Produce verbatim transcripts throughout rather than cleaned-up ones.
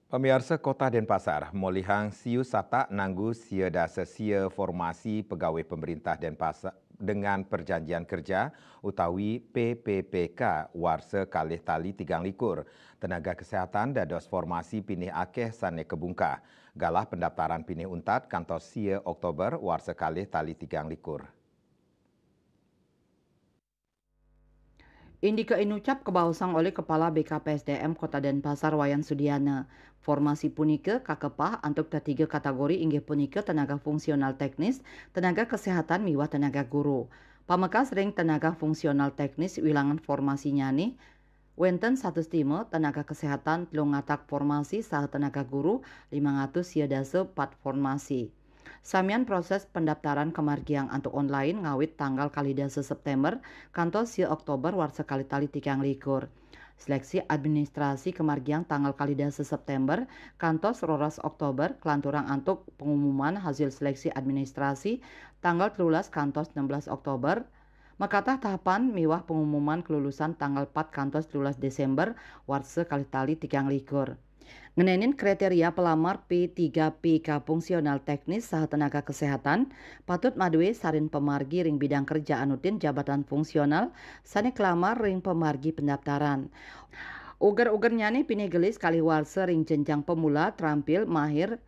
Pamiarsa, Kota Denpasar molihang siu satak nanggu sia dasa sia Formasi Pegawai Pemerintah Denpasar dengan Perjanjian Kerja utawi P P P K warsa kalih tali tigang likur. Tenaga kesehatan dados formasi pinih akeh sane kabungkah. Galah pendaftaran pinih untat kantos sia Oktober warsa kalih tali tigang likur. Indika inucap kabaosang olih Kepala B K P S D M Kota Denpasar Wayan Sudiana. Formasi punika kakepah antuk tetiga kategori, inggih punika tenaga fungsional teknis, tenaga kesehatan miwah tenaga guru. Pamekas ring tenaga fungsional teknis wilangan formasinyane wenten satus lima, tenaga kesehatan telung atak formasi saha tenaga guru limang atus sia dasa pat formasi. Samian proses pendaftaran kamargiang antuk online ngawit tanggal kalih dasa September kantos sia Oktober warsa kalih tali tigang likur. Seleksi administrasi kamargiang tanggal kalih dasa September kantos roras Oktober, kelanturang antuk pengumuman hasil seleksi administrasi tanggal telulas kantos enam belas Oktober. Makatah tahapan miwah pengumuman kelulusan tanggal pat kantos telulas Desember warsa kalih tali tigang likur. Ngenenin kriteria pelamar P tiga P K fungsional teknis saha tenaga kesehatan patut madue sarin pamargi ring bidang kerja anutin jabatan fungsional sane klamar ring pamargi pendaftaran. Uger-ugernyane pinih gelis kalih warsa ring jenjang pemula, terampil, mahir,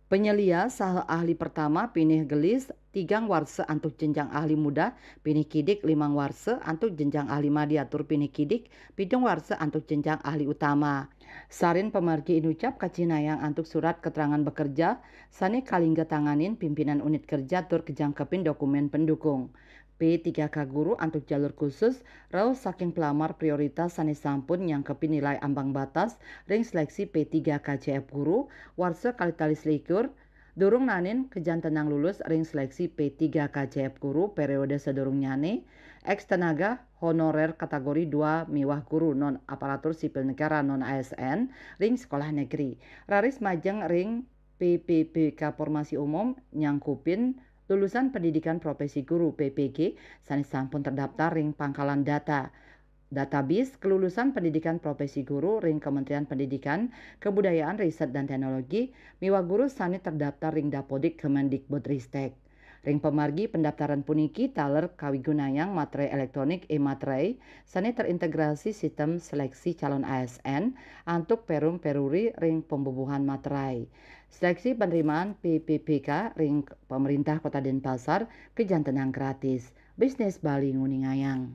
penyelia saha ahli pertama, pinih gelis tigang warsa antuk jenjang ahli muda, pinih kidik limang warsa antuk jenjang ahli madya, tur pinih kidik pitung warsa antuk jenjang ahli utama. Sarin pamargi inucap kacihnayang antuk surat keterangan bekerja sane kalingga tanganin pimpinan unit kerja tur kajangkepin dokumen pendukung. P tiga K guru antuk jalur khusus rauh saking pelamar prioritas sane sampun nyangkepin nilai ambang batas ring seleksi P tiga K J F guru warsa kalih tali selikur, durung naenin kajantenang lulus ring seleksi P tiga K J F guru periode sadurungnyane, eks tenaga honorer kategori dua miwah guru non aparatur sipil negara non A S N ring sekolah negeri. Raris majeng ring P P P K formasi umum nyangkupin lulusan pendidikan profesi guru, P P G, sane sampun terdaftar ring pangkalan data database kelulusan pendidikan profesi guru ring Kementerian Pendidikan, Kebudayaan, Riset, dan Teknologi miwah guru sane terdaftar ring Dapodik Kemendikbudristek. Ring pamargi pendaftaran puniki taler kawigunayang materai elektronik e-Materai sane terintegrasi sistem seleksi calon A S N antuk perum peruri ring pembubuhan materai. Seleksi penerimaan P P P K ring pemerintah Kota Denpasar kajantenang gratis. Bisnis Bali nguningayang.